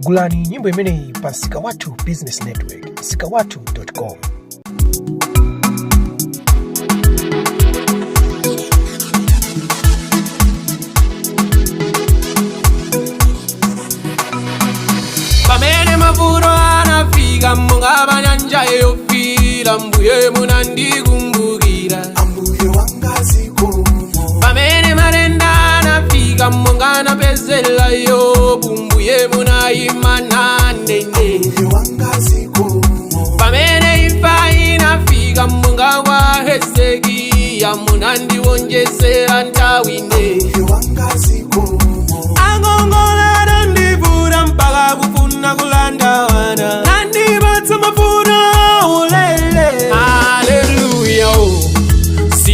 Gulani nyimbo imeneyi pa Msika Wathu Business Network, msikawathu.com. Pamene mavuto anafika monga panyanja yofira, Mbuye munandikumbukira. Ambuye wanga, zikomo. Pamene matenda anafika monga anapezela Yobu, Mbuye munayima nane. Ambuye wanga, zikomo. Pamene imfa inafika monga kwa Hezekiya, munandiwonjezera nthawi ine. Ambuye wanga, zikomo. Angongolera ndivula mpaka kufuna kulanda.